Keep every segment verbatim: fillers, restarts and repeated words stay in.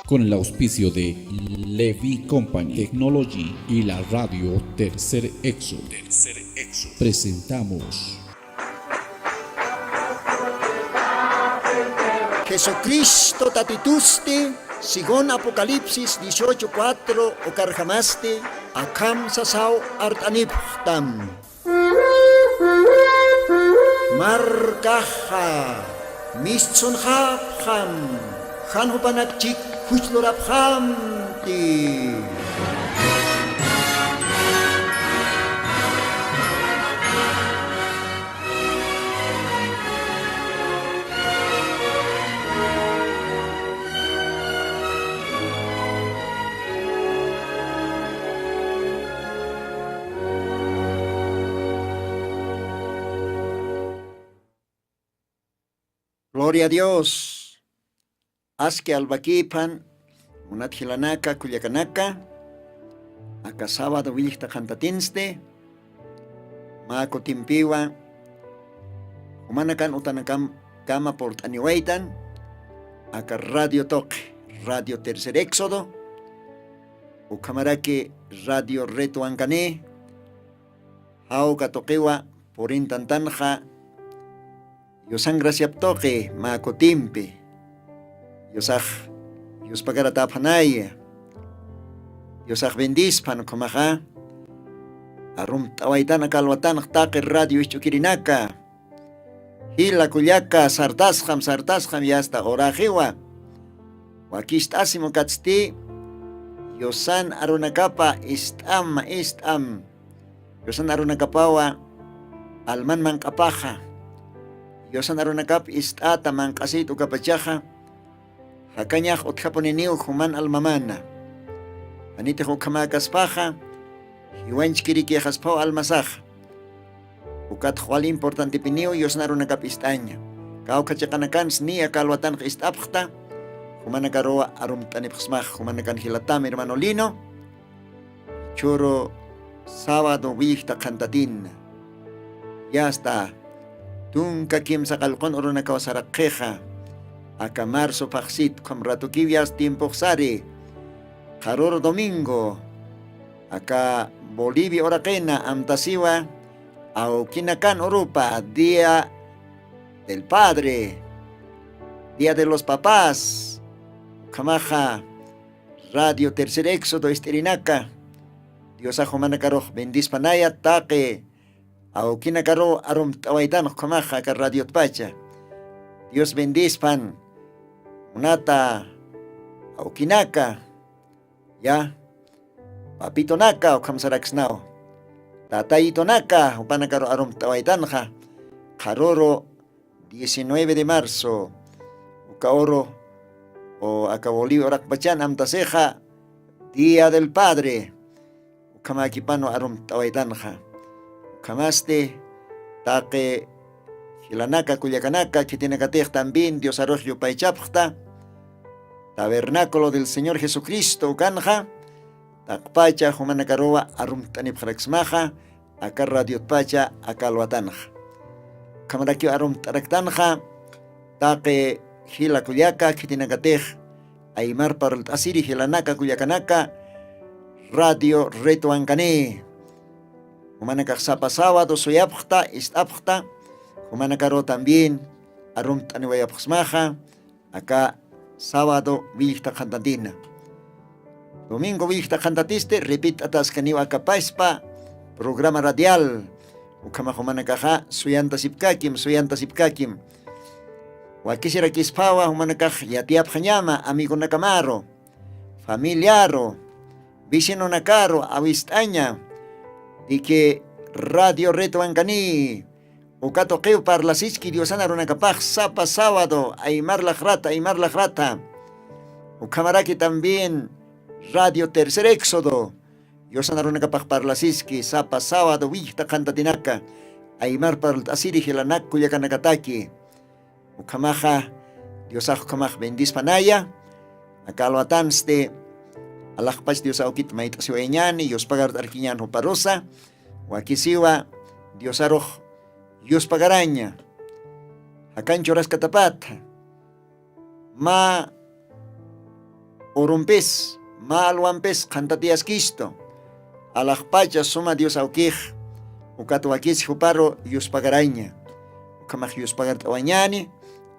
Con el auspicio de Levi Company Technology y la radio Tercer Éxodo, presentamos Jesucristo tatitusti, según Apocalipsis dieciocho cuatro, ukarjamasti akham sasaw art'anipxtam. Markaxa mistsunxapxam, jan jupanak chik juchlurapxamti. Gloria a Dios. Aski albakïpan, munat jilanaka, kullakanaka, aka sábado willjta qhantatinsti, mä kutimpiwa, jumanakan utanakamkama purt'aniwaytan, aka radio tuqi, Radio Tercer Éxodo, ukhamaraki Radio Reto Ancaní, jawka tuqiwa purintantanxa, Diosan graciap tuqi mä kutimpi. Diosax, Diospakaratapxanaya. Diosax bendispan ukhamaxa. Arumt'awaytan aka alwatanx taqi radio isch'ukirinaka. Jila kullaka, sartasxam, sartasxam, yasta uraxiwa. Wakist'asim ukatsti, Diosan arunakapa ist'am, ist'am. Diosan arunakapawa alman manq'apaxa. Diosan arunakap ist'ata manq'asït ukapachaxa, jakañax utjapuniniw juman almamana. Janitix ukhamäkaspaxa, jiwanchkirikïxaspaw almasaxa. Ukatx wal importantipiniw Diosan arunakap ist'aña. Kawkha chiqanakansa niya aka alwatanx ist'apxta, jumanakaruwa arumt'anipxsmaxa, jumanakan jilatam hermano Lino. Churu sábado willjta qhantatina. Yasta, tunka kimsa qallqun urunakaw saraqxixa. Aka marzo phaxsit, ukham ratukiw yasta tiempoxsari. Qharüru domingo, aka Bolivia uraqina amtasiwa, awkinakan urupa, Día del Padre, Día de los Papás. Ukhamaxa, Radio Tercer Éxodo ist'irinaka, Diosax jumanakarux bendispanaya, taqi awkinakaruw arumt'awaytan ukhamaxa aka radiotpacha. Dios bendispan, munata awkinaka, ya, papitonaka ukham saraksnaw. Tatayitonaka, jupanakaruw arumt'awaytanxa, qharüru diecinueve de marzo, uka uru, o aka Bolivia uraqpachan amtasixa, Día del Padre, ukhamäkipanwa arumt'awaytanxa. Ukhamasti, taqi jilanaka, kullakanaka, khitinakatix también Diosarux yupaychapxta, Tabernáculo del Señor Jesucristo ukanxa, taqpacha jumanakaruwa arumt'anipxaraksmaxa, aka radiotpacha aka alwatanxa. Ukhamarakiw arumt'araktanxa, taqi jila kullaka, khitinakatix aymar parlt'asiri jilanaka, kullakanaka, Radio Reto Ancaní. Jumanakax sapa sábado suyapxta, ist'apxta, jumanakaruw también arumt'aniwayapxsmaxa, aka sábado willjta qhantatina. Domingo willjta qhantatisti, repit'ataskaniw aka paspa programa radial. Ukhamax jumanakaxa suyantasipkakim, suyantasipkakim. Wakisirakispawa jumanakax yatiyapxañama amigonakamaru, familiaru, vecinonakaru awist'aña, de que Radio Reto Ancaní, uka tuqiw parlasiski Diosan arunakapax sapa sábado, aymar laqrata, aymar laqrata. Ukhamaraki también Radio Tercer Éxodo, Diosan arunakapax parlasiski sapa sábado willjta qhantatinaka, aymar parlt'asiri jilanak kullakanakataki. Ukhamaxa, Diosax ukhamax bendispanaya, aka alwatansti, alaxpach Dios awkit mayt'asiwayañäni, yuspagart'arkiñän juparusa, wakisiwa Diosarux yuspagaraña, jakan churaskatapatha, mä urumpis, mä alwampis qhantatiyaskistu. Alaxpacha suma Dios awkix, ukat wakis juparu yuspagaraña. Ukhamax yuspagart'awañäni,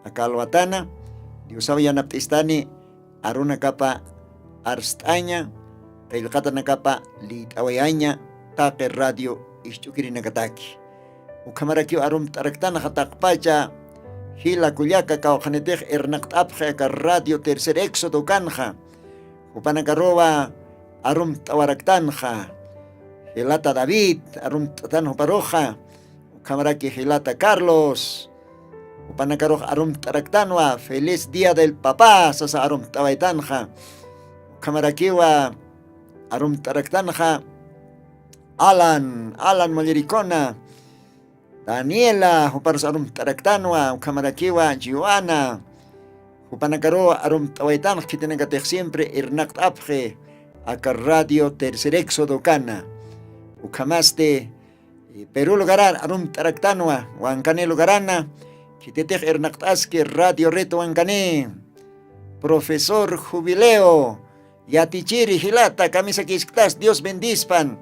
aka alwatana, Diosaw yanapt'istani, arunakapa arst'aña, qillqatanakapa lït'awayaña, taqi radio isch'ukirinakataki. Ukhamarakiw arumt'araktanxa taqpacha, jila kullaka kawqhanitix irnaqt'apxi aka radio Tercer Éxodo kanxa. Jupanakaruwa arumt'awaraktanxa. Jilata David arumt'atan juparuxa. Ukhamaraki jilata Carlos. Jupanakarux arumt'araktanwa, feliz día del papá sasa arumt'awaytanxa. Ukhamarakiwa arumt'araktanxa. Alan, Alan Mollericona, Daniela, juparus arumt'araktanwa, ukhamarakiwa Joana. Jupanakaruw arumt'awaytanxa, khitinakatix siempre irnaqt'apxi aka radio Tercer Éxodo kana. Ukhamasti, eh, Perú lugarar arumt'araktanwa, Wankani lugarana, khititix irnaqt'aski Radio Red Wankani. Profesor Jubileo, yatichiri jilata, kamisakisktas, Dios bendispan.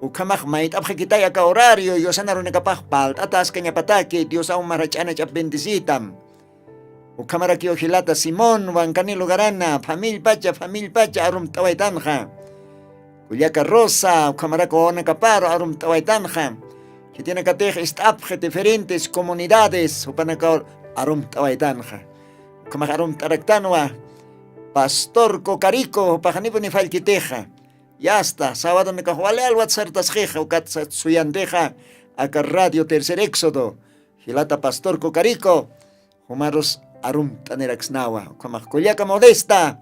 Ukhamax mayt'apxakitay aka horario, yusan arunakapax palt'ata askañapataki, Diosaw marach'anach'ap bendisitam. Ukhamarakiw jilata Simón, Wankani lugarana, famillpacha, famillpacha arumt'awaytanxa. Kullaka Rosa, ukhamaraki wawanakaparu arumt'awaytanxa. Khitinakatix ist'apxi diferentes comunidades, jupanakaw arumt'awaytanxa. Ukhamax arumt'araktanwa, Pastor Cocarico, jupaxanipuni fallkitixa. Yasta, sabadonakax wali alwat sartasxixa, ukat sa-, suyantixa, aka Radio Tercer Éxodo. Jilata Pastor Cocarico, jumarus arumt'aniraksnawa, ukhamax kullaka Modesta.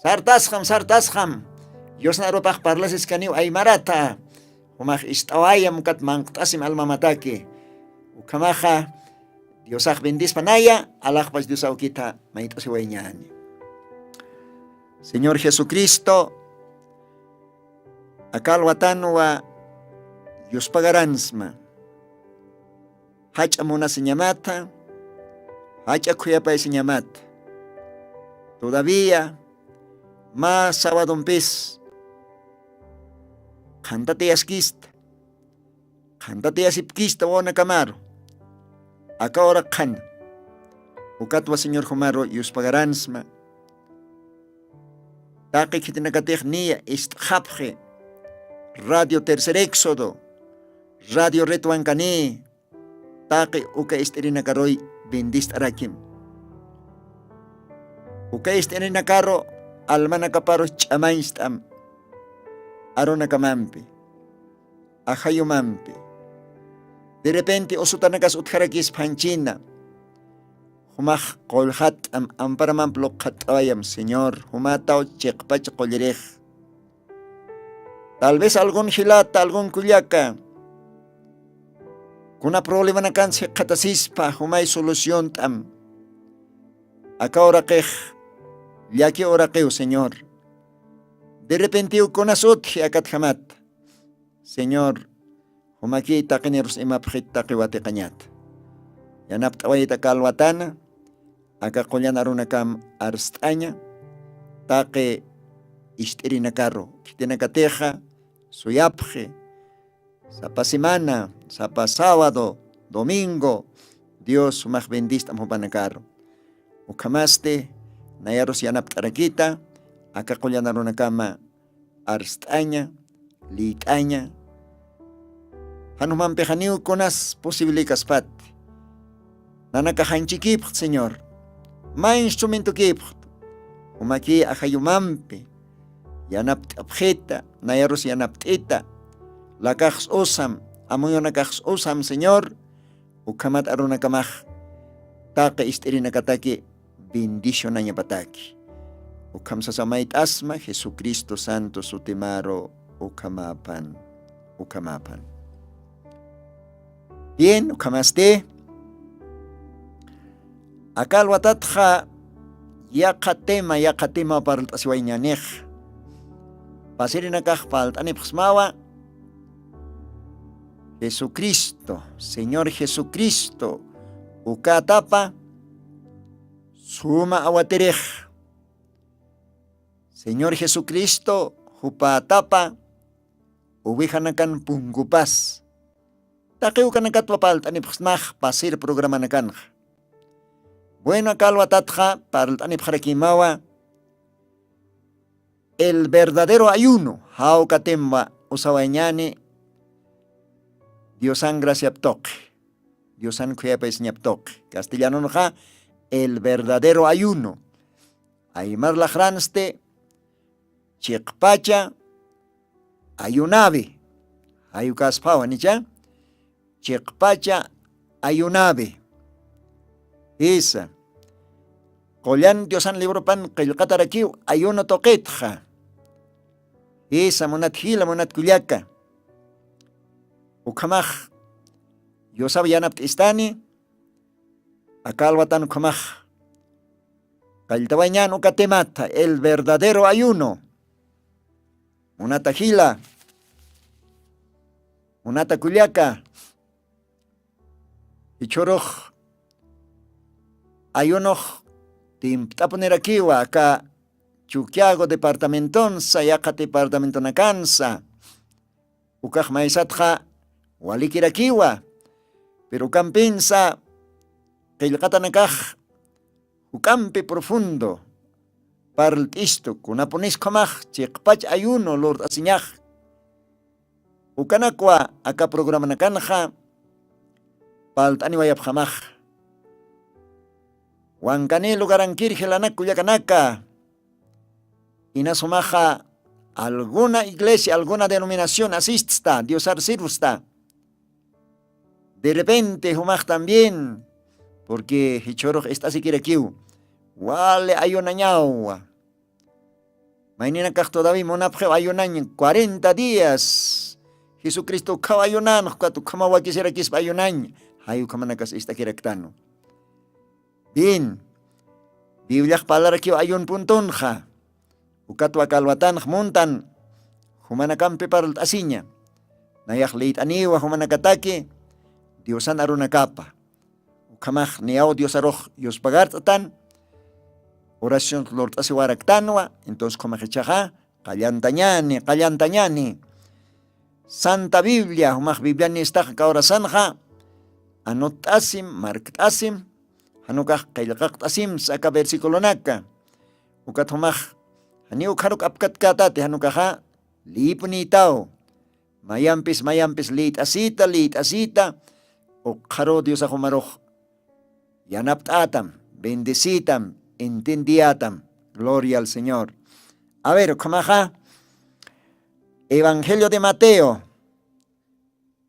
Sartasxam, sartasxam. Yusna arupax parlasiskaniw aymarata. Jumax ist'awayam ukat manqt'asim almamataki. Ukhamaxa, Diosax bendispanaya, alaxpach Dios awkita mayt'asiwayñani. Señor Jesucristo, aka alwatanwa yuspagaransma. Jach'a munasiñamata, jach'a khuyapaysiñamata. Todavía mä sabadompis qhantatiyaskista, qhantatiyaskista wawanakamaru. Aka hora qhana. Ukatwa Señor jumaru yuspagaransma. Taqi khitinakatix niya ist'xapxi Radio Tercer Éxodo, Radio Red Wankani, taqi uka ist'irinakaruy bendist'arakim. Uka ist'irinakaru almanakaparus ch'amañcht'am arunakamampi, ajayumampi. De repente usutanakas utjarakispa janchina. Jumax qullxatt'am amparamamp luqxatt'awayam, Señor, jumataw chiqpach qullirix. Tal vez algún jilata, algún kullaka, kuna problemanakansa jikxatasispa, jumay soluciont'am. Aka uraqix llaki uraqiw, Señor. De repentiw kunas utji akatjamata. Señor, jumakï taqinirus imapxit taqi watiqañata. Yanapt'awayta aka alwatana, aka qullan arunakam arst'aña, taqi ist'irinakaru, khitinakatixa, suyapxi, sapa semana, sapa sábado, domingo, Dios jumax bendist'am jupanakaru. Ukhamasti, nayarus yanapt'arakita, aka qullan arunakama, arst'aña, lït'aña. Jan jumampixaniw kunas posible kaspati. Nanakax janchikipxt, Señor. Mä instrumentokipxt. Jumakï ajayumampi yanapt'apxita, nayarus yanapt'ita. Lakax usam, amuyunakax usam, Señor. Ukhamat arunakamax taqi ist'irinakataki bendicionañapataki. Ukham sasa mayt'asma Jesucristo santo sutimaru ukhamapan, ukhamapan. Bien, ukhamasti. Aka alwatatxa yaqha tema, yaqha tema parlt'asiwayñanix. Pasirinakax parlt'anipxsmawa. Jesucristo, Señor Jesucristo, ukatapa suma awatirix. Señor Jesucristo jupatapa uvejanakan punkupas. Taqiwkanakatwa palt'anipxsmax pasir programanakanxa. Bueno, aka alwatatxa parlt'anipxarakimawa el verdadero ayuno, jawkatimwa usawañani Diosan graciaptuqi, Diosan khuyapaysiñaptuqi. Castellanonxa el verdadero ayuno. Aymar laxransti chiqpacha ayunawi. Jayukaspawan icha chiqpacha ayunawi. Jisa, qullan diosan libropan qillqatarakiw ayuno tuqitxa. Jisa, munat jila munat kullaka, ukhamax yusaw yanapt'istani. Aka alwatan ukhamax qalltawañan uka temata el verdadero ayuno. Munata jila, munata kullaka, jichhurux ayunux timpt'apunirakiwa aka chukiago departamentonsa yaqa departamentonakansa. Ukax maysatxa walikirakiwa, pero ukampinsa qillqatanakax juk'ampi profundo parlt'istu kunapuniskhumax chiqpach ayuno lurt'asiñax. Ukanakwa aka programanakanxa palt'aniwayapxamax. Wankani lugarankir jilanak kullakanaka, inasumaxa alguna iglesia alguna denominación asiststa diosar sirvsta. De repente jumax también, porque jichhurux ist'asikirakiw wali ayunañawa. Mayninakax todavi munapxiw ayunañ cuarenta días. Jesucristo ukhaw ayunan ukat ukhamaw wakisirakispa ayunañ. Jay ukhamanakas ist'akiraktanu. Bien. Bibliax parlarakiw ayun puntunxa ukatwa kalwatanx muntan jumanakampi parlt'asiña. Nayax liyt'aniwa jumanakataki diosan arunakapa. Ukhamax niyaw diosarux yuspagart'tan oración lurt'asiwaraktanwa. Entonces ukhamax ichaxa qallantañani qallantañani. Santa biblia jumax bibliani istaxa kawrasanxa anutt'asim markt'asim. Janukax qillqaqt'asimsa aka versiculonaka. Ukat jumax janiw ukharuk apkatkätati janukaxa lïpunïtaw. Mayampis mayampis lït'asita lït'asita ukxaru diosax jumarux yanapt'ätam, bendecïtam, entiendiyätam. Gloria al señor. A ver ukhamaxa evangelio de mateo,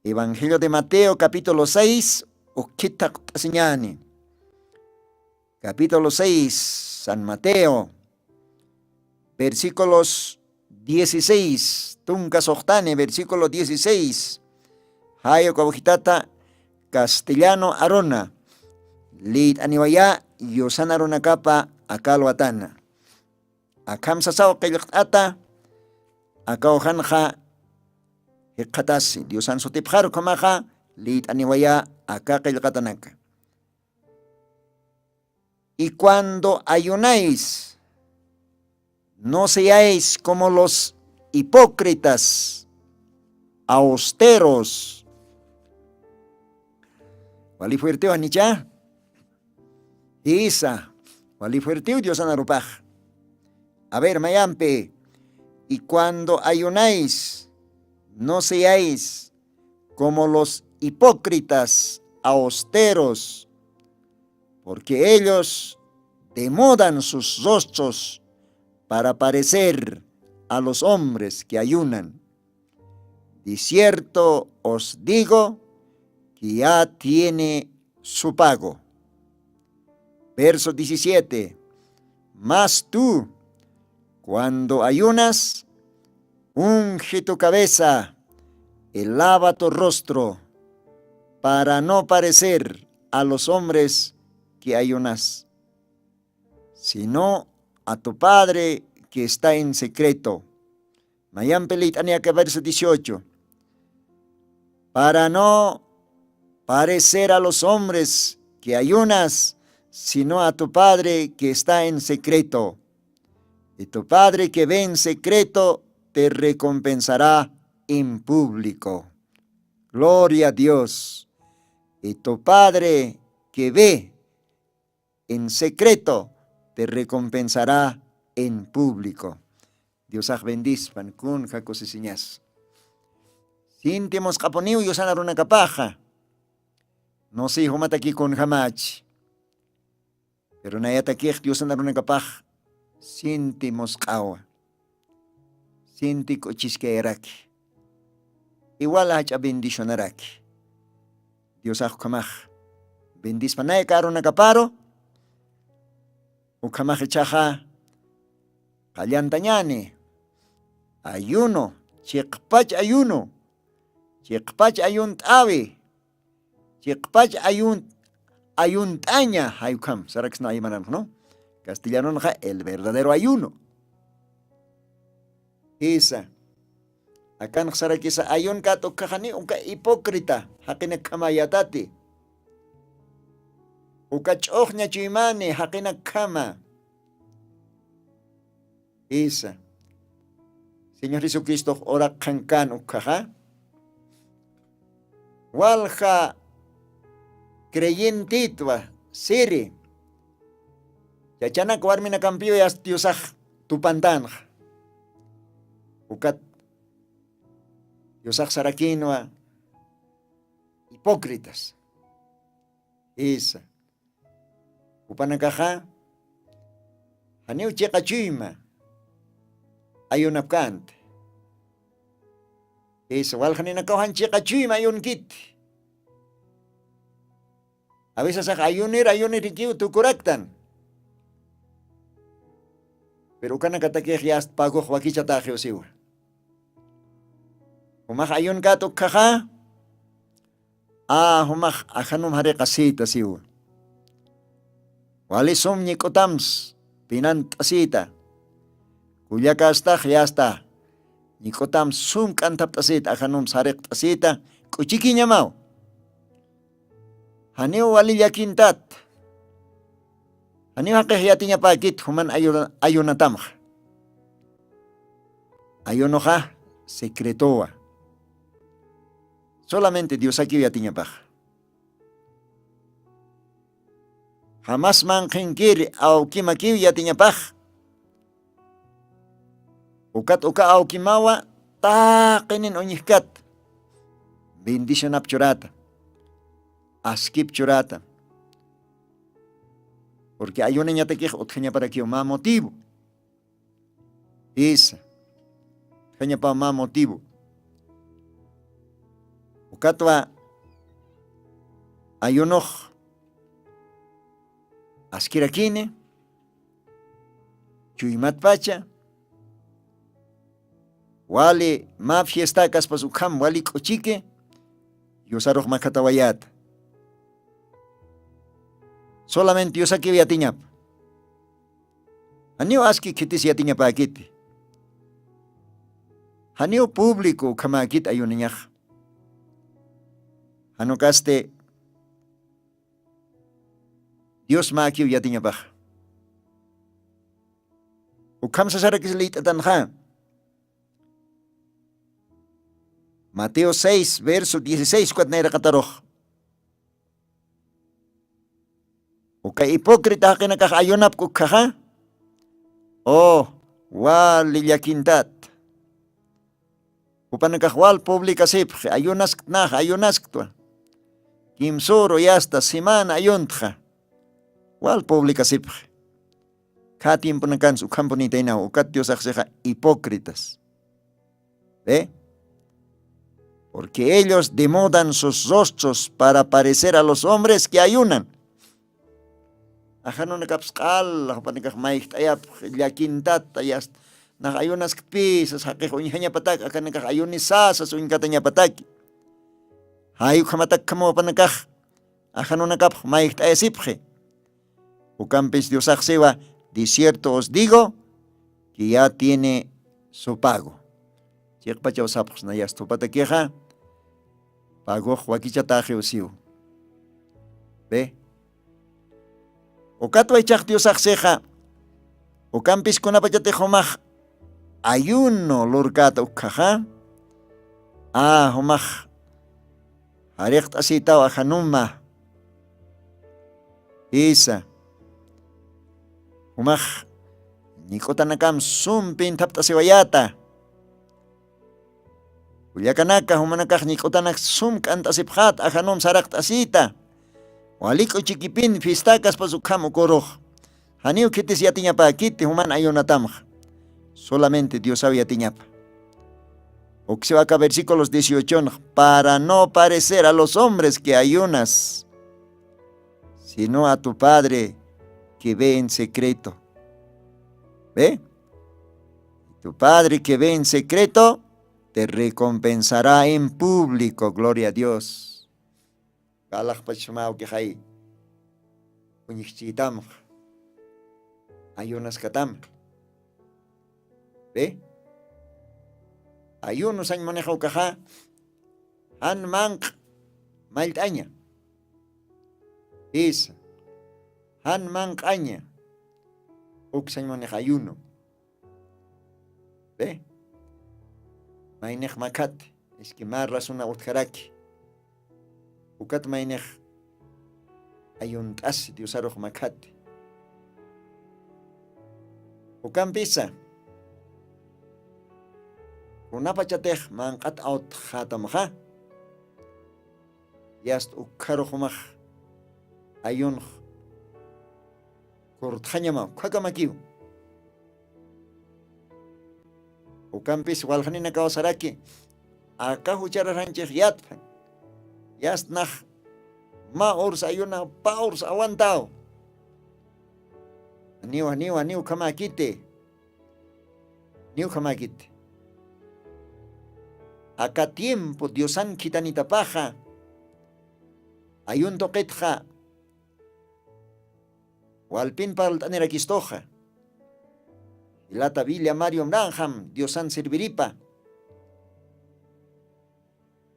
evangelio de mateo capítulo seis. Ukkhit thaqt'asiñäni. Capítulo seis, san mateo, versículos dieciséis. Tunka suxtani versículo dieciséis. Jayuk awjitata castellano aruna lït'aniwayä yusan arunakapa akalwatana. Akham sasaw qillqt'ata akawjanxa jikxatasi diosan sutipxaru ukhamaxa lït'aniwayä aka qillqatanaka. Y cuando ayunáis, no seáis como los hipócritas, austeros. Wali fuertewan icha. Jisa, wali fuertew diosan arupax. A ver mayampi. Y cuando ayunáis, no seáis como los hipócritas, austeros, porque ellos demudan sus rostros para parecer a los hombres que ayunan. De cierto os digo que ya tiene su pago. Verso diecisiete. Mas tú, cuando ayunas, unge tu cabeza y lava tu rostro, para no parecer a los hombres que ayunas, sino a tu Padre que está en secreto. Mayampi lït'ani aka verso dieciocho. Para no parecer a los hombres que ayunas, sino a tu Padre que está en secreto. Y tu Padre que ve en secreto te recompensará en público. Gloria a Dios. Y tu Padre que ve en secreto te recompensará en público. Diosax bendispan kun jakusisiñas. Sintimusq'apuniw yusana runakapaxa. Nusi jumatakikun jamachi. Pero nayatakix diosana runakapax sinti musq'awa. Sinti k'uchiskayaraki. Iwala jach'a bendicionaraki. Diosax ukhamax bendispanay ka runakaparu. Ukhamax ichaxa qallantañani. Ayuno chiqpach ayuno. Chiqpach ayunt'awi. Chiqpach ayunt'aña jaykham saraksna aymananxnu. Castellanunxa el verdadero ayuno. Jisa. Akanxsarakisa ayun kat ukkhaxani uka hipócrita jaqinakkhama yatati. Uka ch'uxña chuymani jaqinakkhama. Jisa. Señor jesucristox uraqxan kan ukkhaxa. Walja creyentitwa siri. Chachanak warminakampiw yasta diosax tupantanxa. Ukat diosax sarakinwa hipócritas. Jisa. Jupanakaxa janiw chiqa chuyma ayunapkänti. Jisa waljaninakaw jan chiqa chuyma ayunkiti. Aveces ax ayunir ayunirikiw tukuraktan. Pero ukanakatakix yasta pagox wakichataxiw siwa. Jumax ayunkät ukkhaxa. A jumax ajanum jariqasïta siwa. Wali sum ñik'utams pinant'asïta. Kullakastax yasta ñik'utams sum k'anthapt'asïta ajanums jariqt'asïta. K'uchikiñamaw. Janiw wali llakintat. Janiw jaqix yatiñapäkit juman ayunatamxa. Ayunuxa secretowa. Solamente diosakiw yatiñapax. Jamas manqhinkiri awkimakiw yatiñapax. Ukat uka awkimawa taqinin uñjkat. Bendicionap churata. Askip churata. Purqui ayunañatakix utjañaparakiw mä motivo. Jisa. Utjañapaw mä motivo. Ukatwa ayunux askirakini chuymatpacha. Wali mä fiestakaspas ukham wali k'uchiki. Yusarux makhatawayata. Solamente yusakiw yatiñapa. Janiw aski khitis yatiñapäkiti. Janiw público ukhamäkit ayunañax. Janukasti dios mäkiw yatiñapax. Ukham sasarakis liyt'atanxa. Mateo seis verso dieciséis ukat nayraqatarux. Uka hipócrita jaqinakax ayunapk ukkhaxa. O wali llakintat. Jupanakax wal publicasipxi ayunasktnax ayunasktwa. Kimsuru yasta semana ayuntxa. Wal publicasipxi. Kha tiemponakansa ukhampunitaynaw ukat diosaxsixa hipócritas. Ve. Porque ellos demudan sus rostros para parecer a los hombres que ayunan. Ajanunakaps q'al jupanakax mayjt'ayapx llakintata yasta. Nax ayunaskpi sas jaqix uñjañapatak akanakax ayuni sasas uñkatañapataki. Jay ukhamatakkhama jupanakax ajanunakapx mayjt'ayasipxi. Ukampis diosaxsiwa, disierto os digo que ya tiene su pago. Chiqpachaw sapxsna yastupatakixa. Pagox wakichataxiw siw. Ve. Ukatwa ichax diosaxsixa. Ukampis kunapachatix jumax ayuno lurkäta ukkhaxa, a jumax jariqt'asïtaw ajanuma. Jisa, jumax ñik'utanakam sum pinthapt'asiwayäta. Kullakanaka, jumanakax ñik'utanak sum k'ant'asipxät ajanum saraqt'asïta. Wali k'uchikipin fiestakaspas ukham ukurux. Janiw khitis yatiñapäkiti juman ayunatamxa. Solamente Diosaw yatiñapa. Uksiw aka versículos dieciochonx, para no parecer a los hombres que ayunas, sino a tu Padre que ve en secreto. ¿Ve? Tu Padre que ve en secreto te recompensará en público. Gloria a Dios. Kalaxpachma ukixay uñjchitamx ayunaskatam. ¿Ve? Ayuno sañ maneja ukaxa jan manq mallt'aña. Jisa, jan manq'aña. Uk sañ maneja ayuno. ¿Ve? Maynix makhat, es que mä razona utjaraki. Ukat maynix ayunt'asi Diosarux makhat. Ukampisa, kunapachatix manq'at awtxätamxa, yast ukkharux jumax ayunx kurtxañama, ukhakamakiw. Ukampis walxninakaw saraki, aka juchararanchix yatphan. Yastnax mä urs ayuna, pä urs awantaw. Aniw, aniw, aniw ukhamäkiti. Aniw ukhamäkiti. Aka tiempo Diosan khitanitapaxa, ayun tuqitxa, walpin parlt'anirakistuxa. Jilata Villa Mario Branham, Diosan sirviripa.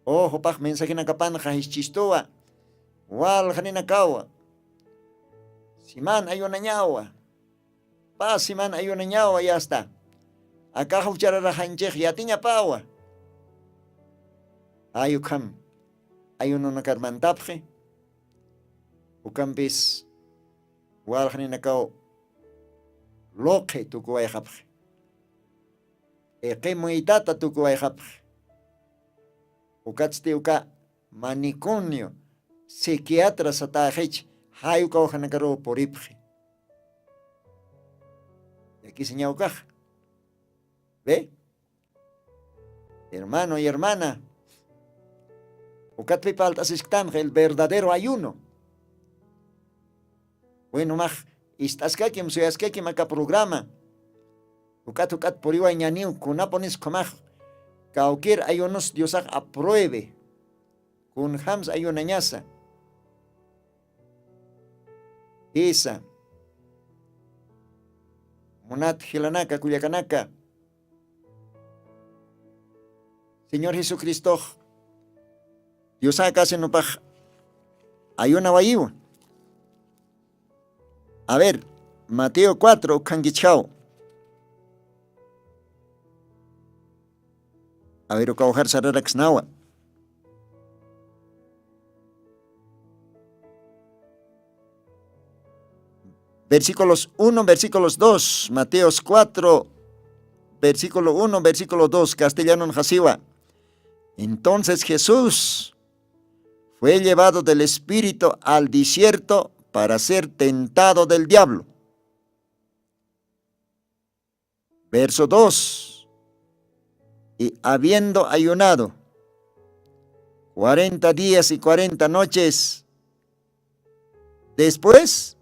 O, jupax mensajenakapanxa jischistuwa, walxninakawa, siman ayunañawa, pä siman ayunañawa, yasta. Akax juchararaxanchix yatiñapawa. Ay ukham ayununakar mantapxi. Ukampis walxninakaw luqhi tukuwayxapxi. Iqi muytata tukuwayxapxi. Ukatsti uka manicomio, psiquiatra satäxich, jay uka ujanakaruw puripxi. Llakisiñaw ukax. ¿Ve? Hermano y hermana, ukatpi parlt'asisktanxa el verdadero ayuno. Bueno, max ist'askakim, suyaskakim aka programa. Ukat, ukat puriwañaniw, kunapunis ukhamax kawkir ayunos Diosax apruebe. Kunjams ayunañasa. Jisa. Munat jilanaka, kullakanaka. Señor Jesucristox, Diosax casi nupax ayunawayiwa. A ver, Mateo cuatro, ukhankichjaw. A ver, uka ujar sararaksnawa. Versículos uno, versículos dos, Mateos cuatro, versículo uno, versículo dos, castellano jasiwa. Entonces Jesús fue llevado del espíritu al desierto para ser tentado del diablo. Verso dos. Y habiendo ayunado cuarenta días y cuarenta noches, después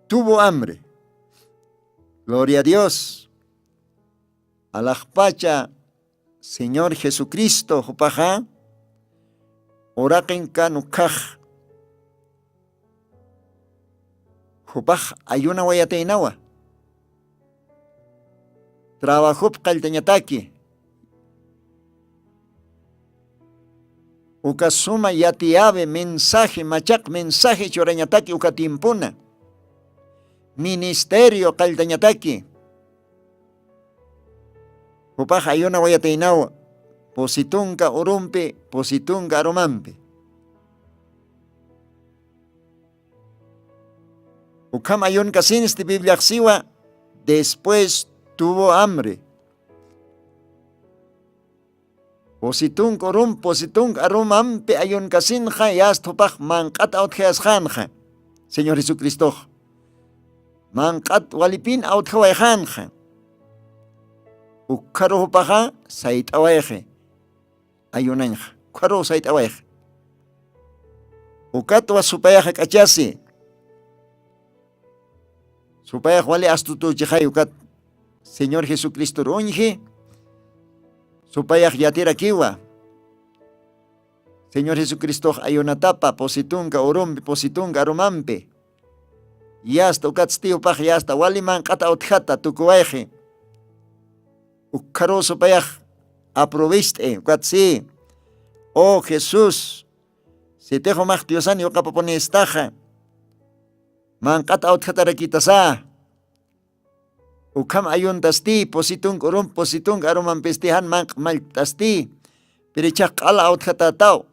tuvo hambre. Gloria a Dios. Alaxpacha Señor Jesucristo jupaxa, uraqin kan ukkhax, jupax ayunawayataynawa. Trabajop qalltañataki. Uka suma yatiyawi mensaje, machaq mensaje churañataki uka tiempona. ministerio qalltañataki. Jupax ayunawayataynaw pusi tunka urumpi, pusi tunka arumampi. Ukham ayunkasinsti bibliaxsiwa, después tuvo hambre. Pusi tunka urum pusi tunka arumampi ayunkasinxa yasta jupax manq'at awtjayasxanxa. Señor jesucristox manq'at walipin awtjawayxanxa. Ukkharu jupaxa sayt'awayxi. Ayunañxa ukkharu sayt'awayxi. Ukatwa supayaxa k'achasi. Supayax wali astutuchixay ukat señor jesucristor uñji. Supayax yatirakiwa señor jesucristox ayunatapa pusi tunka urumpi pusi tunka arumampi. Yasta ukatsti jupax yasta wali manq'at awtjata tukuwayxi. Ukkharu supayax aprobist'i ukat si. O jesús, sitix jumax diosan yuqapapunistaxa manq'at awtjatarakitasa. Ukham ayuntasti pusi tunka urumpi pusi tunka arumampisti jan manq'a mallt'asti. Pirichax q'ala awtjatätaw.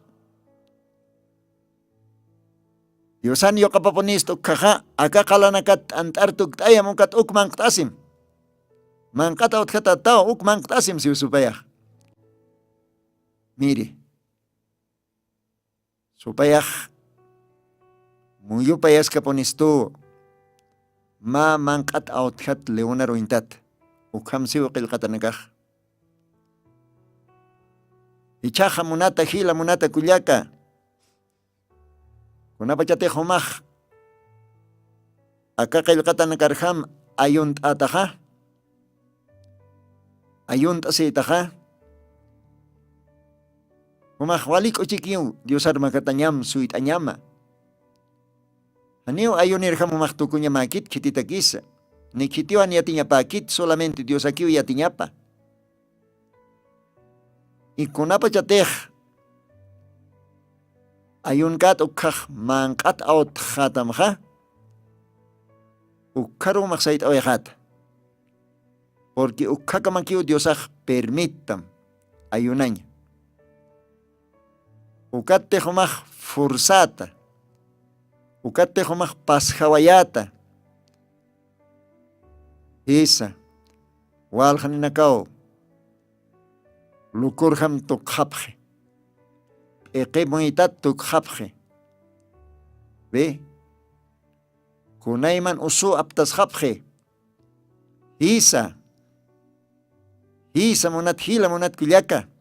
Diosan yuqapapunista ukkhaxa aka qalanakat t'ant'ar tukt'ayam ukat uk manqt'asim. Manq'at awtjatätaw uk manqt'asim siw supayax. Miri, supayax muyupayaskapunistuw mä manq'at awtjat leonaruñtat. Ukham siw qillqatanakax. Ichhaxa munata jila munata kullaka, kunapachatix jumax aka qillqatanakarjam ayunt'ataxa, ayunt'asitaxa, jumax wali k'uchikiw diosar makatañam suyt'añama. Janiw ayunirjam jumax tukuñamäkit khititakisa, ni khitiwan yatiñapäkit solamente diosakiw yatiñapa. Ikunapachatix ayunkät ukkhax manq'at awtxatamxa, ukkharumax sayt'awayxata. Purqui ukkhakamakiw diosax permittam ayunaña. Ukattix umax fursata, ukattix umax pasjawayata. Jisa, walxaninakaw lukurjam tukxapxi, p'iqi muytat tukxapxi. Bi, kunayman usu aptasxapxi. Jisa, jisa munat jila munat kullaka,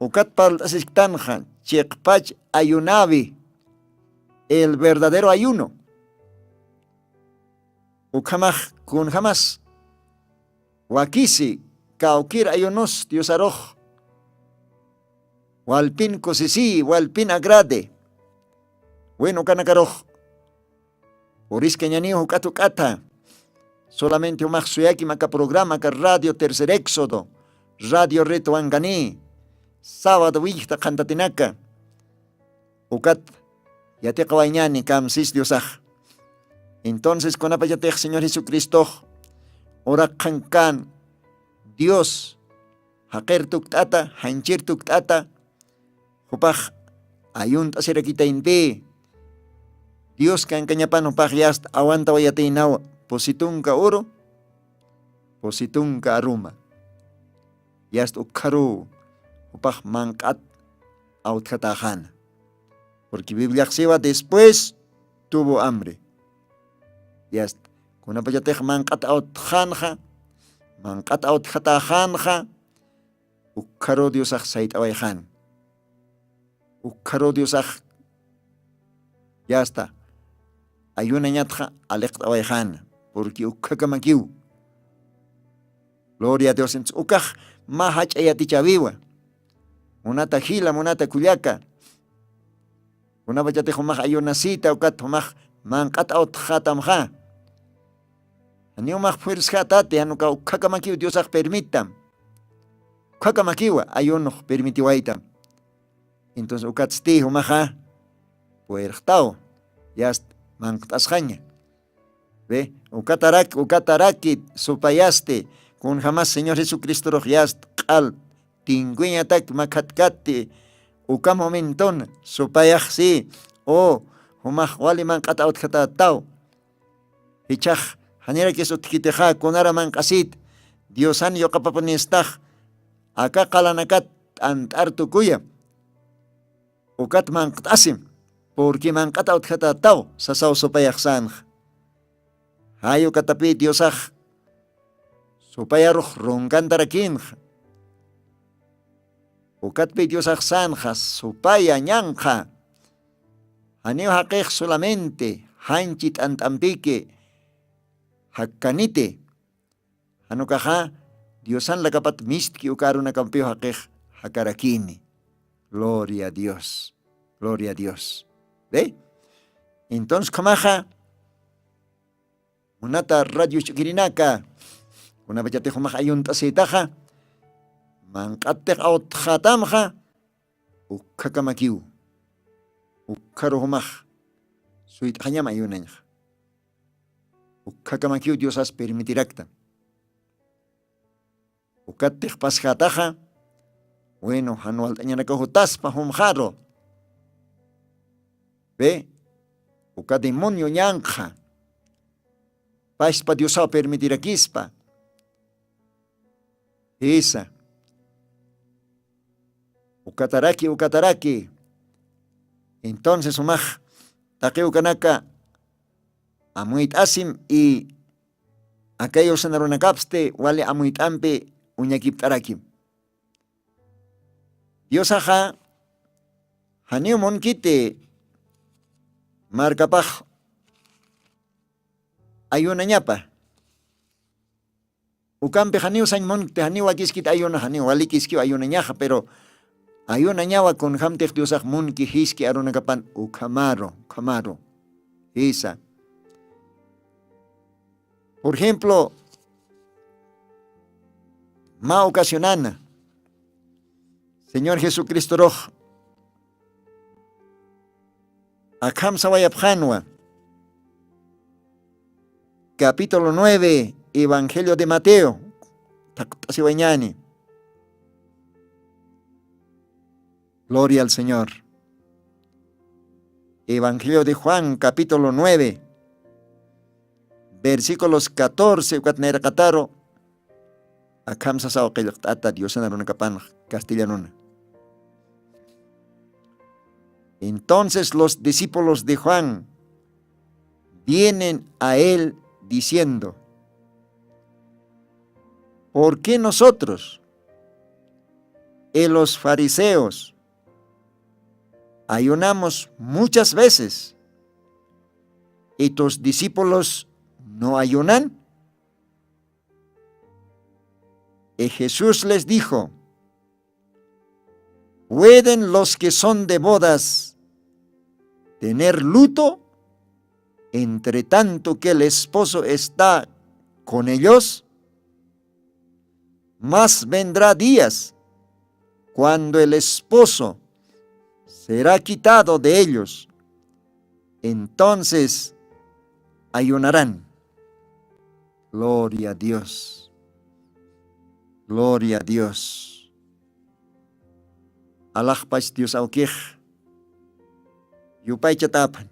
ukat parlt'asisktanxa chiqpach ayunawi, el verdadero ayuno. Ukhamax kunjamas wakisi kawkir ayunus diosarux walpin kusisiy walpin agrade. Win ukanakarux puriskañaniw juk'at juk'atha. Solamente jumax suyakim aka programa aka radio tercer éxodo, radio ritwankani, sabado willjta qhantatinaka. Ukat yatiqawayñani kamsis diosax. Entonces kunapachatix señor jesucristox uraqxankan dios jaqir tukt'ata janchir tukt'ata, jupax ayunt'asirakitaynpi dios kankañapan jupax yasta awantawayataynawa. Pusi tunka uru, pusi tunka aruma. Yasta ukkharuw jupax manq'at awtjatäxana. Purqui bibliaxsiwa después tuvo hambre. Yasta kunapachatix manq'at awtxanxa, manq'at awtjatäxanxa, ukkharu diosax sayt'awayxan. Ukkharu diosax yasta ayunañatxa aliqt'awayxan. Purqui ukkhakamakiw. Gloria a dios intis ukax mä jach'a yatichäwiwa. Munata jila munata kullaka, kunapachatix jumax ayunasita ukat jumax manq'at awtxatamxa. Janiw max fuerzjatati jan uka ukkhakamakiw diosax permitam. Ukkhakamakiwa ayunux permitiwaytam. Entonces ukatsti jumaxa puerxtaw yast manqt'asxaña. Ve, ukataraki, ukataraki supayasti, kunjamas Señor Jesucristorux yast q'al tinkuñatak makhatkatti, uka momentun supayaxsi, o jumax wali manq'at awtjatätaw. Jichhax janirakis utjkitixa, kunara manq'asit, Diosan yuqapapunistax aka qalanakat t'ant'ar tukuya. Ukat manqt'asim, porque manq'at awtjatätaw, sasaw supayaxsanxa. Jay ukatapï Diosax supayarux runkantarakinxa. Ukatpï Diosax sanxa supaya ñanqha. Janiw jaqix solamente janchi t'ant'ampiki jakkaniti. Jan ukaxa Diosan lakapat mistki uka arunakampiw jaqix jakarakini. Gloria a Dios. Gloria a Dios. ¿Ve? Entonces ukhamaxa munata radio ch'ukirinaka, kunapachatix jumax ayunt'asïtaxa, manq'attix awtxatamxa, ukkhakamakiw, ukkharu jumax suyt'xañam ayunañxa. Ukkhakamakiw Diosas permitirakta. Ukattix pasjataxa, bueno, jan walt'añanakaw jutaspa jumxaru. Ve, uka demonio ñanqha, paspa Diosaw permitirakispa. Jisa. Ukataraki, ukataraki. Entonces jumax taqi ukanaka amuyt'asim, y aka yusan arunakapsti wali amuyt'ampi uñakipt'arakim. Diosaxa janiw munkiti markapax ayunañapa. Ukampi janiw sañ munkti, janiw wakiskit ayuna, janiw walikiskiw ayunañaxa, pero ayunañawa kunjamtix Diosax munki jiski arunakapan ukhamaru, ukhamaru. Jisa. Por ejemplo, mä ocasionana Señor Jesucristorux akham sawayapxänwa. Capítulo nueve, Evangelio de Mateo. Thaqt'asiwañäni. Gloria al Señor. Evangelio de Juan, capítulo nueve, versículos catorce, ukat nayraqataru akham sasaw qillqt'ata Diosan arunakapan castellanuna. Entonces los discípulos de Juan vienen a él diciendo: ¿Por qué nosotros y los fariseos ayunamos muchas veces y tus discípulos no ayunan? Y Jesús les dijo: ¿Pueden los que son de bodas tener luto entre tanto que el esposo está con ellos? Mas vendrá días cuando el esposo será quitado de ellos. Entonces ayunarán. Gloria a Dios. Gloria a Dios. Alaxpach Dios awkix. Yupaychatäpan.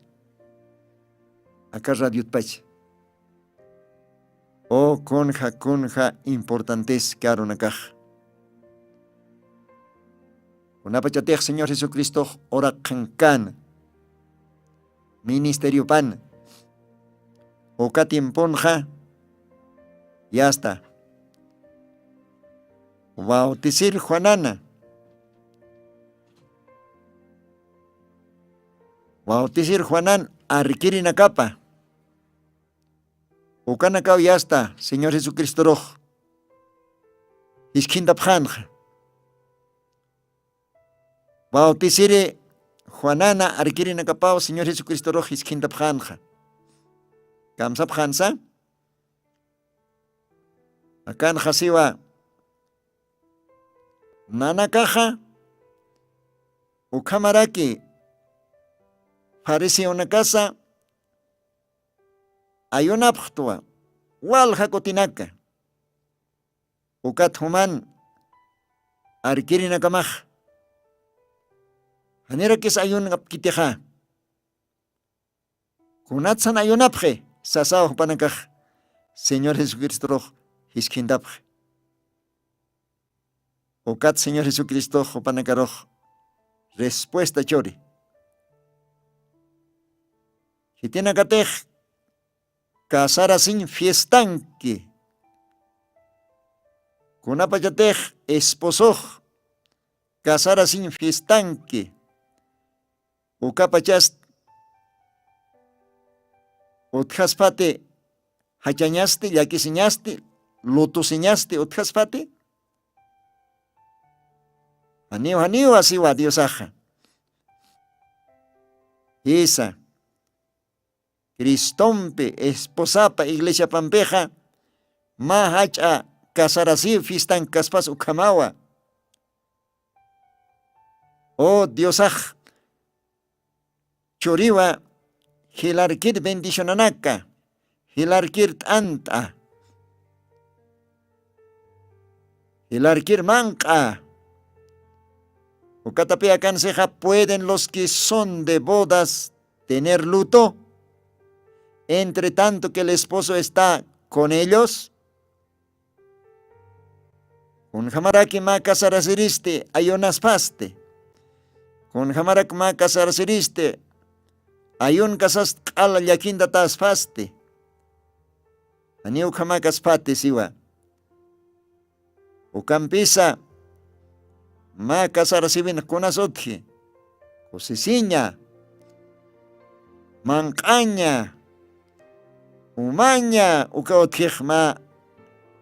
Aka radiotpach. O kunja, kunja importantes karunakax. Kunapachatix Señor Jesucristox uraqxankän ministeriopan. Uka tiemponxa yasta. Bautisir Juanana. Bautisir Juanan arkirinakapa. Ukanakaw yasta Señor Jesucristorux jiskhintapxänxa. Bautisiri Juanana arkirinakapaw Señor Jesucristorux jiskhintapxänxa. Kamsapxänsa. Akanxa siwa nanakaxa ukhamaraki fariseonakasa ayunapxtwa walja kutinaka. Ukat juman arkirinakamax janirakis ayunapkitixa. Kunatsan ayunapxi sasaw jupanakax señor jesucristorux jiskhintapxi. Ukat señor jesucristox jupanakarux respuesta churi. Jitinakatix casarasiñ fiestanki. Kunapachatix esposox casarasiñ fiestanki. Ukapachast utjaspati jachañasti llakisiñasti lutusiñasti utjaspati. Janiw janiw asiwa diosaxa. Jisa cristompi esposapa iglesiapampixa mä jach'a casarasiw fiestan kaspas ukhamawa. O diosax churiwa jilarkir bendicionanaka jilarkir t'ant'a jilarkir manq'a. Ukatapi akansixa pueden los que son de bodas tener luto entre tanto que el esposo está con ellos? Kunjamaraki mä casarasiristi ayunaspasti? Kunjamarak mä casarasiristi ayun kasast q'ala llakintatäspasti? Janiw ukhamakaspati siwa. Ukampisa mä casarasiwinx kunas utji kusisiña manq'aña umaña uka utjix mä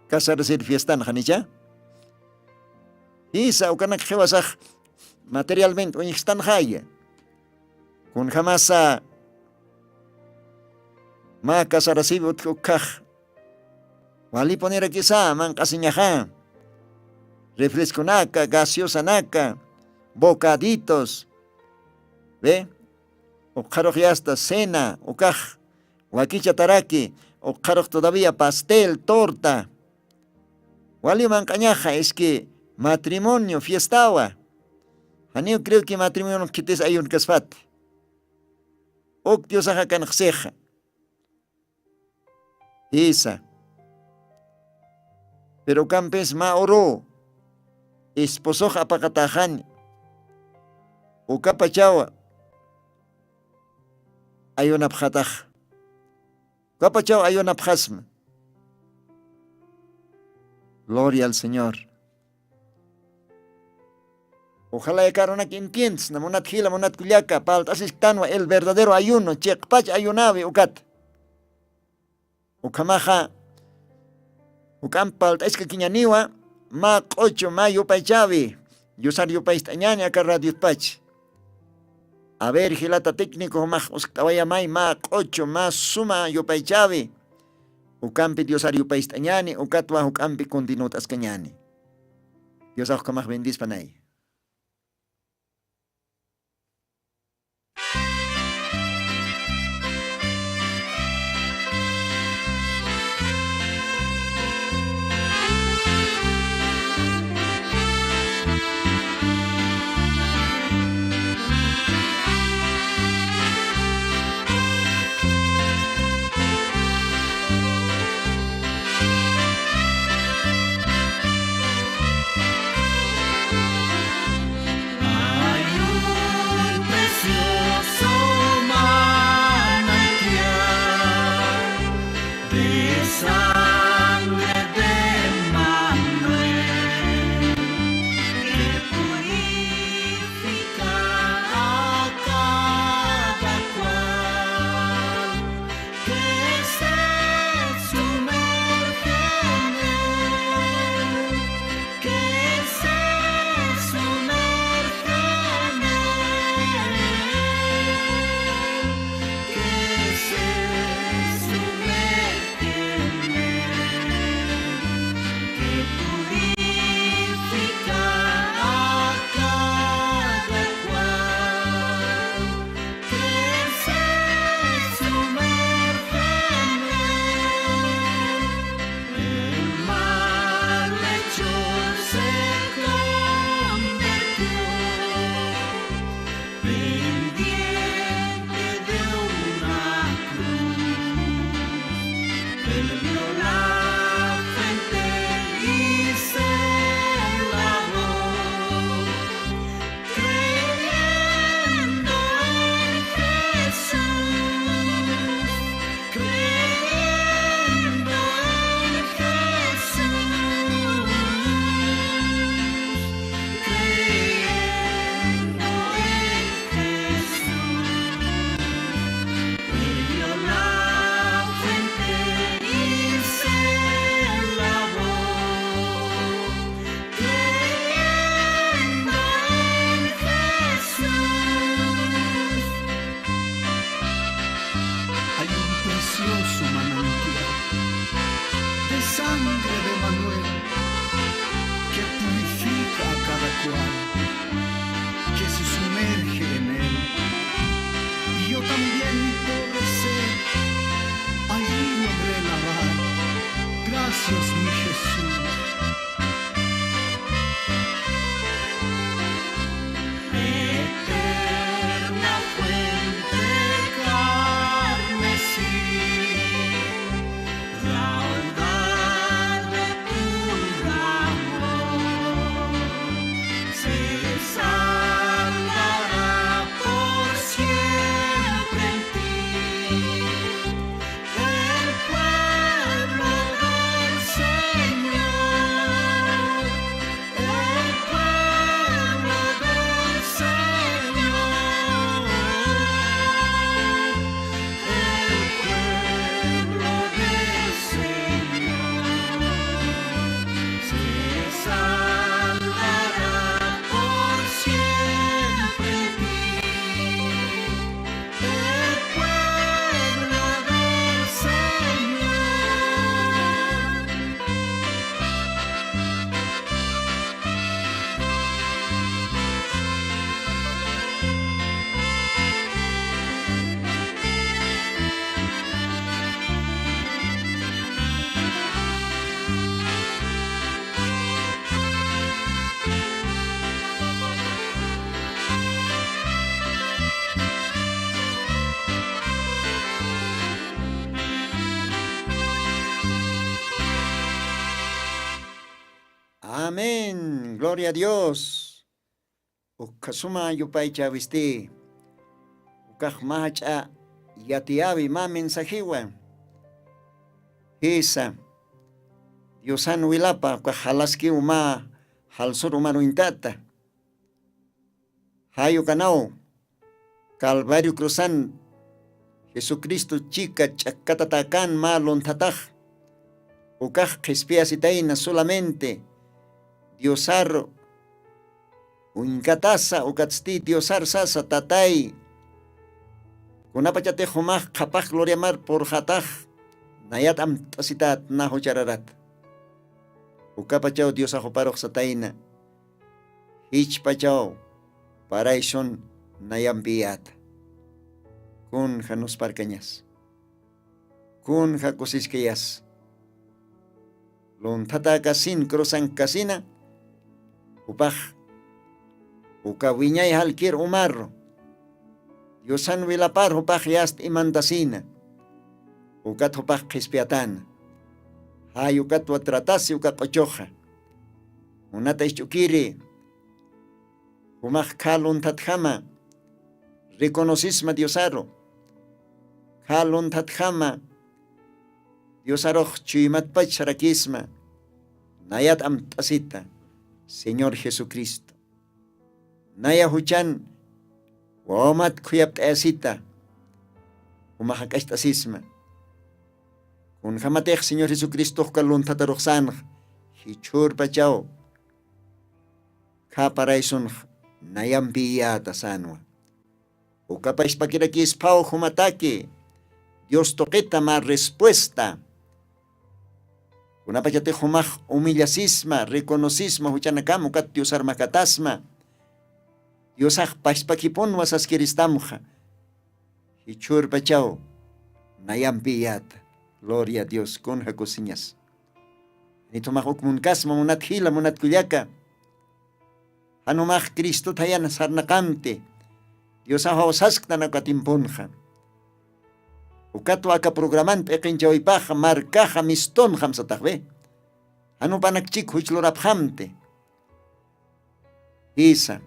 casarasir fiestan janicha. Jisa ukanak xiwasax materialment uñjkstanxaya. Kunjamasa mä casarasiwi utji ukhax walipunirakisa manq'asiñaxa refresconaka gaseosanaka bocaditos ve. Ukxarux yasta cena ukax wakichataraki ukxarux todavía pastel torta. Waliw manq'añaxa es que matrimonio fiestawa. Janiw creo que matrimonio khitis ayunkaspati. Uk diosaxa kanxsixa. Jisa. Pero ukampis mä uru esposox apaqataxani ukapachaw ayunapxatax. Ukapachaw ayunapxasma. Gloria al señor. Uxalaya karunak entiendes na munat jila munat kullaka palt'asisktanwa el verdadero ayuno chiqpach ayunawi ukat. Ukhamaxa juk'amp palt'askakiñaniwa mä q'uchu mä yupaychawi. Yusar yupayst'añani aka radiospach. A ver jilata técnico jumax uskt'awayamay mä q'uchu mä suma yupaychawi. Ukampi diosar yupayst'añani ukatwa juk'ampi continuwt'askañani. Diosax ukhamax bendispanay. Amén. Gloria a Dios. Ukhasuma yupaychawisti. Ukax mach'a yatiyawi ma mensajiwa. Jisa. Diosan wilapa ukax jalaskiw ma jalsur umaruñtata. Jayukanaw. Calvario cruzan jesucristo chika ch'akkatatakan ma lunthatax. Ukax qhispiyasitayna solamente diosar uñkatasa ukatsti diosar sasa tatay. Kunapachatix jumax qhapax gloriamar purxatax nayat amt'asitat naxuchararat. Ukapachaw diosax uparuxsatayna. Jichpachaw paraysun nayampiyata. Kun janusparkañas kun jakusiskayas. Lunthata kasin cruzan kasina. Jupax uka wiñay jalkir umarru diosan wilapar jupax yast imantasina. Ukat jupax qhispiyatana. Jay ukatwa tratasi uka q'uchuxa. Munata isch'ukiri jumax kha lunthatjama reconocisma diosaru. Kha lunthatjama diosarux chuymatpach sarakisma. Nayat amt'asita señor jesucristo. Naya juchan wawamat khuyapt'ayasita. Jumax jak'acht'asisma. Kunjamatix señor jesucristoxka lunthataruxsanx jichhurpachaw kha paraysunx nayampiyäta sänwa. Ukapaxpakirakis phaw jumataki dios tuqita mä respuesta. Kunapachatix jumax humillasisma reconocisma juchanakam ukat diosar makatasma. Diosax paxpakipunwa saskiristamxa. Jichhurpachaw nayampiyäta. Gloria a dios kun jakusiñas. Janit jumax uk munkasma munat jila munat kullaka. Jan jumax cristut jayan sarnaqamti diosax jawsasktan aka timpunxa. Ukatwa aka programan p'iqinchawaypaxa markaxa mistunxam sataxwi. Jan jupanakchik juchlurapxamti. Jisa.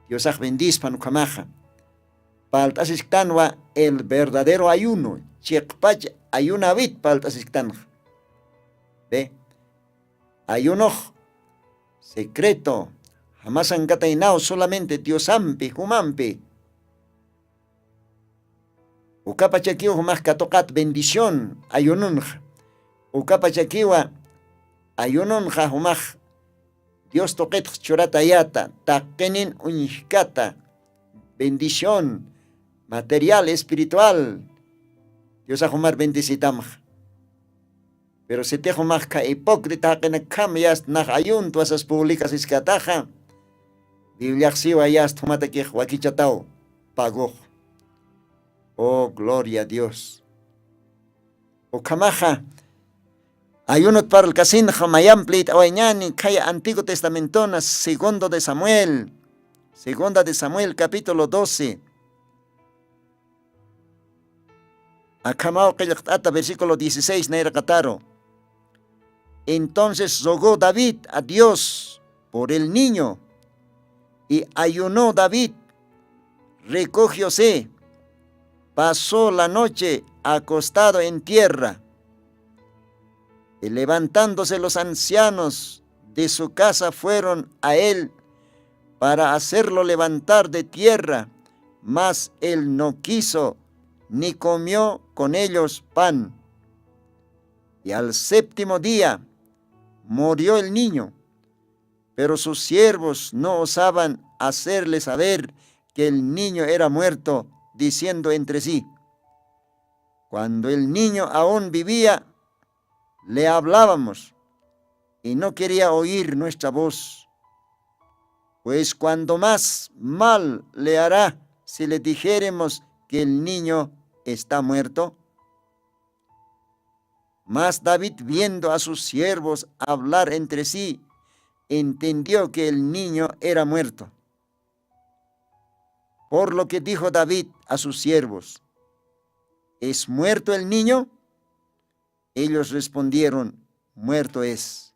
Diosax bendispan ukhamaxa. Palt'asisktanwa el verdadero ayuno chiqpach ayunawit palt'asisktanxa. Be ayunox secreto jamasankataynaw solamente diosampi jumampi. Ukapachakiw jumax katuqat bendición ayununxa. Ukapachakiwa ayununxa jumax dios tuqitx churatayata taqinin uñjkata bendición material espiritual. Diosax jumar bendisitamxa. Pero sitix jumax kha hipócrita jaqinakkham yast nax ayuntwa sas publicasiskataxa. Bibliaxsiwa yast jumatakix wakichataw pagox. Oh gloria a dios. Ukhamaxa ayunut parlkasinxa mayamp liyt'awayñani khaya antiguo testamentona segundo de samuel. Segunda de samuel capítulo doce. Akhamaw qillqt'ata versículo dieciséis nayraqataru. Entonces rogó david a dios por el niño, y ayunó david, recogióse, pasó la noche acostado en tierra. Y levantándose los ancianos de su casa fueron a él para hacerlo levantar de tierra, mas él no quiso, ni comió con ellos pan. Y al séptimo día murió el niño, pero sus siervos no osaban hacerle saber que el niño era muerto, diciendo entre sí: "Cuando el niño aún vivía, le hablábamos, y no quería oír nuestra voz. Pues cuando más mal le hará si le dijéremos que el niño está muerto". Mas David, viendo a sus siervos hablar entre sí, entendió que el niño era muerto. Por lo que dijo David a sus siervos: "¿Es muerto el niño?". Ellos respondieron: "Muerto es".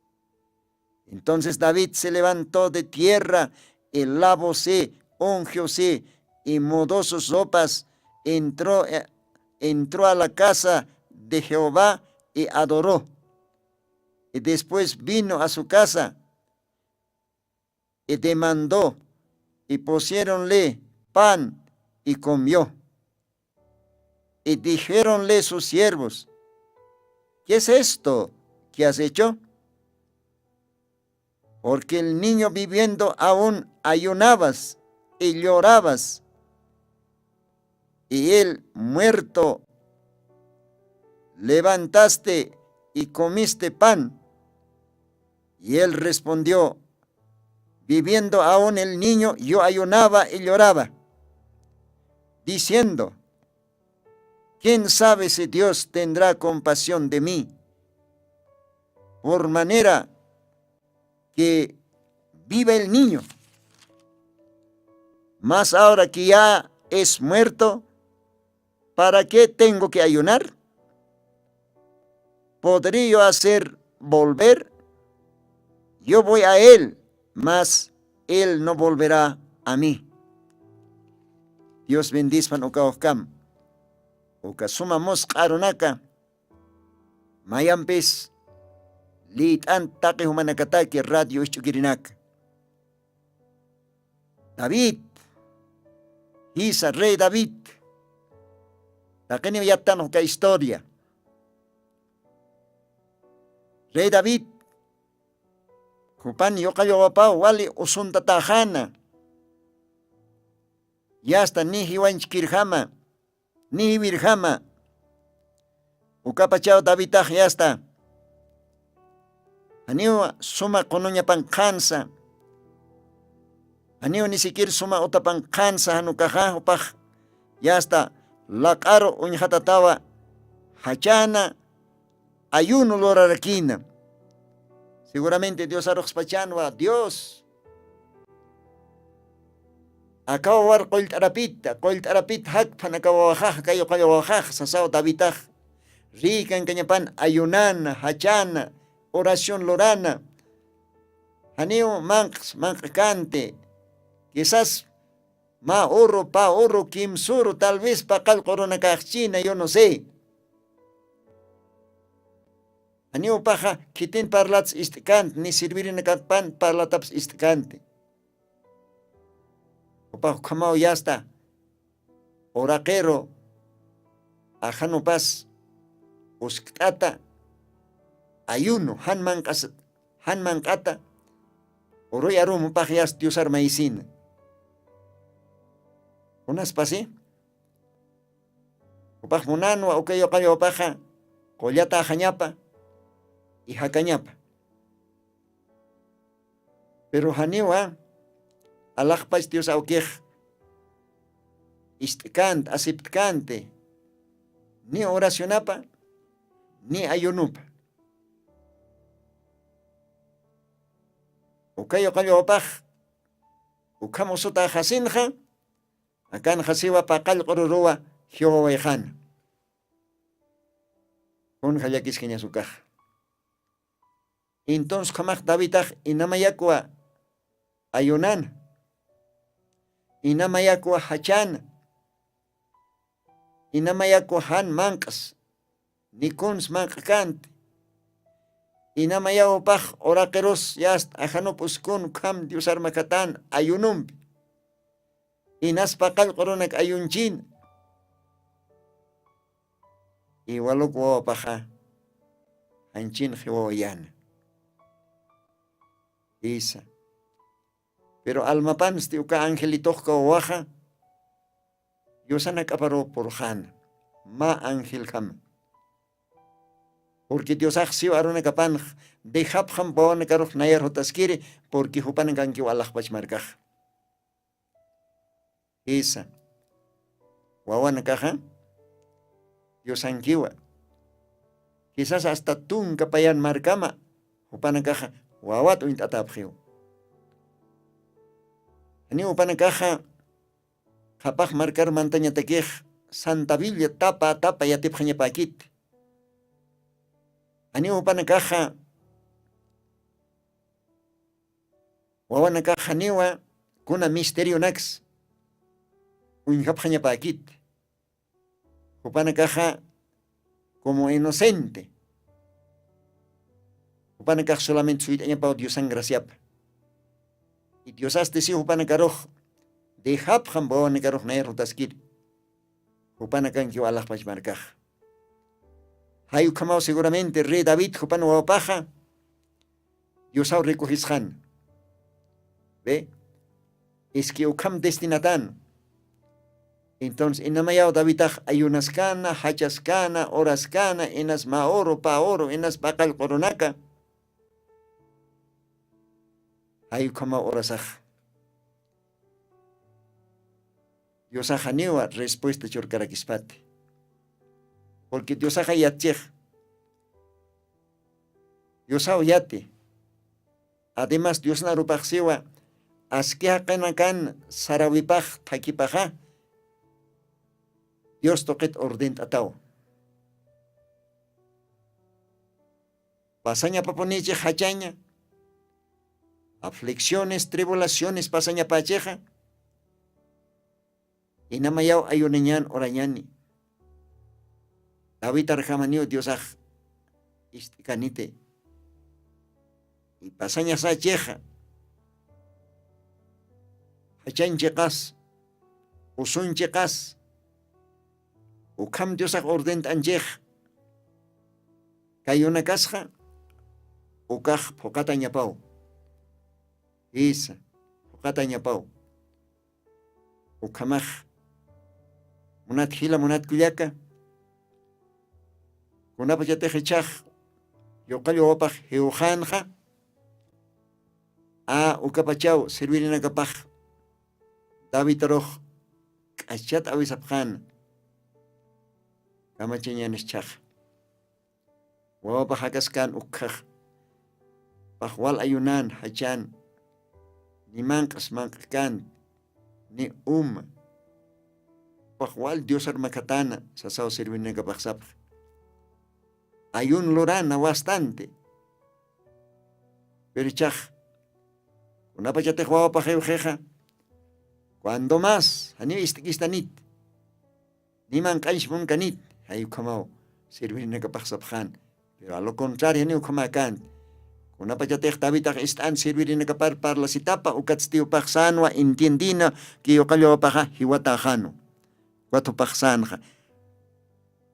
Entonces David se levantó de tierra, y lavóse, ungióse, y mudó sus ropas, entró, eh, entró a la casa de Jehová y adoró. Y después vino a su casa y demandó, y pusiéronle pan y comió. Y dijéronle sus siervos: ¿Qué es esto que has hecho? Porque el niño viviendo aún ayunabas y llorabas, y él muerto levantaste y comiste pan. Y él respondió: Viviendo aún el niño, yo ayunaba y lloraba, diciendo: ¿Quién sabe si Dios tendrá compasión de mí, por manera que viva el niño? Mas ahora que ya es muerto, ¿para qué tengo que ayunar? ¿Podré yo hacer volver? Yo voy a él, mas él no volverá a mí. Dios bendispan uka ujkam. Uka suma musq'a arunaka, mayampis lït'an taqi jumanakataki radio isch'ukirinaka. David, jisa, rey David. Taqiniw yattan uka historia. Rey David, jupan yuqallwapaw wali usuntataxana. Yasta ni jiwanchkirjama, ni jiwirjama. Ukapachaw Davidtax yasta, janiw suma qunuñapan qhansa, janiw ni siquiera suma utapan qhansa, janukaxa jupax yasta laq'aru uñjatatawa, jachana ayuno lurarakina. Seguramente Dios aruxspachanwa, Dios, akawa war qullt'arapita, qullt'arapita jakphan akawawaxax, kayuqallawaxax sasaw Davidtax. Rïkankañapan ayunana, jachana, oración lurana. Janiw manq's manq'kanti. Quizás mä uru, pä uru, kimsuru, tal vez paqallq'urunakaxchina, yo no sé. Janiw upaxa khitin parlats ist'kant, ni sirvirinakapan parlataps ist'kanti. Upax ukhamaw yasta uraqiru ajanupas uskt'ata ayuno jan manq'as, jan manq'ata uruy arum upax yasta diosar mayisina. Unaspasi upax munanwa uka yuqallwapaxa qullata ajañapa ijakañapa. Pero janiwa alaxpach dios awkix ist'kant asiptkanti, ni oracionapa ni ayunupa. Uka yuqallwapax ukham usuta jasinxa akanxa siwa paqallq'ururuwa jiwawayxana. Kunja llakiskañasukaxa. Entonces khamax davidtax inamayakwa ayunana, inamayakwa jachana, inamayakwa jan manq'as nikuns manq'kanti, inamayaw upax uraqirus yasta ajanup uskun ukham diosarmakatan ayunumpi. Inaspa qallq'urunak ayunchin iwaluk wawapaxa janchin xiwawayana. Isa. Pero almapansti uka angelitoxka wawaxa yusanak'aparu purxana mä angeljama. Purqui diosax siw arunakapanx dejapxam wawanakarux nayar jutaskiri purqui jupanakankiw alaxpach markaxa. Jisa. Wawanakaxa diosankiwa. Kisas asta tunka payan markama jupanakaxa wawat uñt'atapxiw. Janiw jupanakaxa qhapax markar mantañatakix santavilla tapa tapa yatipxañapäkiti. Janiw jupanakaxa Wawanakax janiwa kuna misterionaks uñjapxañapäkit. Jupanakaxa como inocente. Jupanakax solamente suyt'añapaw Diosan graciapa. Y Diosasti si jupanakarux dejapxam wawanakarux nayrutaskir. Jupanakankiw alaxpach markax. Jay ukhamaw seguramente rey David jupan wawapaxa Diosaw recogisxan. Ve, es que ukham destinatan. Entonces inamayaw Davidax ayunaskana, jachaskana, oraskana, inas mä oro pä oro, inas p'aqall q'urunaka. Jay ukhamaw orasax. Diosax janiwa respuesta churkarakispati. Porque Diosaxa yatchix. Diosaw yati. Además Diosnarupaxsiwa aski jaqinakan sarawipax thakhipaxa Dios tuqit ordent'ataw. Pasañapapunichix jachaña, aflicciones, tribulaciones pasañapächixa, inamayaw ayunañan urañani. Davidarjamaniw Diosax ist'ikaniti. Y pasañasachixa jachanchiqas, usunchiqas, ukham Diosax ordent'anchix kayunakasxa, ukax phuqatañapaw. Jisa, phuqatañapaw. Ukhamax munat jila, munat kullaka, kunapachatix ichhax yuqall wawapax jiwxänxa, a ukapachaw servirinakapax Davidarux k'achat awisapxäna. Kamachañänis ichhaxa. Wawapax jakaskan ukkhax, pax wal ayunan jachan, ni manq'as manq'kan, ni uma, pax wal Diosar makhatana sasaw servirinakapax sapxi. Ayun lurana bastante. Pero ichhax kunapachatix wawapax jiwxixa, cuando más janiw ist'kistanit, ni manq'añch munkanit, jay ukhamaw servirinakapax sapxän. Pero a lo contrario janiw ukhamäkänti. Kunapachatix Davidax ist'an servirinakapar parlasitapa, ukatsti jupax sänwa entiendina que yuqall wawapaxa jiwatäxänwa. Ukat jupax sänxa,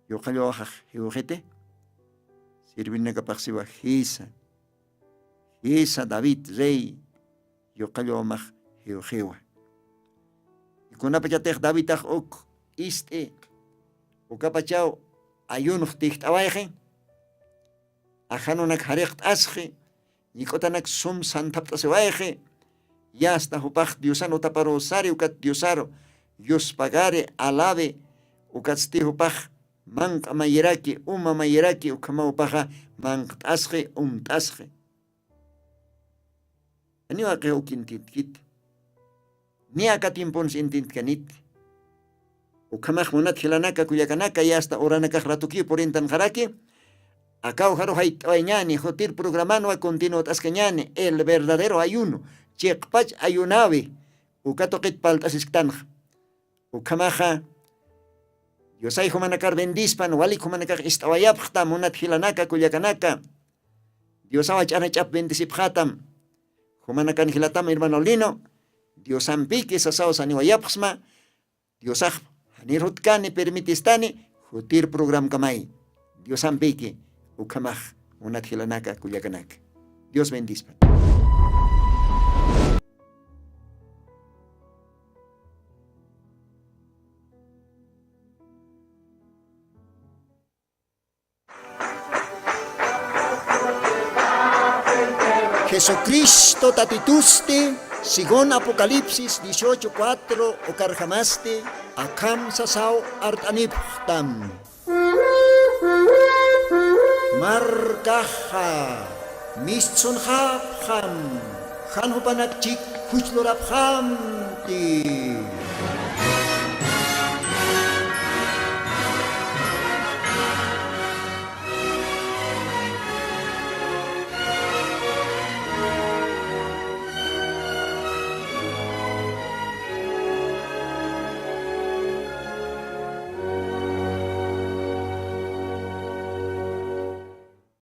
yuqall wawaxax jiwxiti, servirinakapax siwa jisa. Jisa David rey, yuqall wawamax jiwxiwa. Y kunapachatix Davidax uk ist'i, ukapachaw ayunx tijt'awayxi, ajanunak jariqt'asxi, ñik'utanak sum santhapt'asiwayxi, yasta jupax Diosan utaparuw sari, ukat Diosaru yuspagari, alabi, ukatsti jupax manq'a mayiraki, uma mayiraki, ukhamaw jupaxa manq't'asxi, umt'asxi. Janiw aqix uk intintkiti. Ni aka tiemponsi intintkaniti. Ukhamax munat jilanaka, kullakanaka, yasta uranakax ratukiw purintanxaraki, akaw jaru jayt'awayñani, jutir programanwa continuat'askañani, el verdadero ayuno, chiqpach ayunawi, uka tuqit palt'asisktanxa. Ukhamaxa, Diosay jumanakar bendispan, walik jumanakax ist'awayapxta, munat jilanaka, kullakanaka. Diosaw jach'ana ch'ap bendisipxatam. Jumanakan jilatam, hermano Lino, Diosampiki sasaw saniwayapxsma, Diosax janir jutkani, permitistani, jutir programkamay. Diosampiki, ukhamax, munat jilanaka, kullakanaka. Dios bendispan. Jesucristo Tatitusti, según Apocalipsis dieciocho cuatro, ukarjamasti, akham sasaw art'anipxtam. Markaxa mistsunxapxam, jan jupanak chik juch lurapxamti.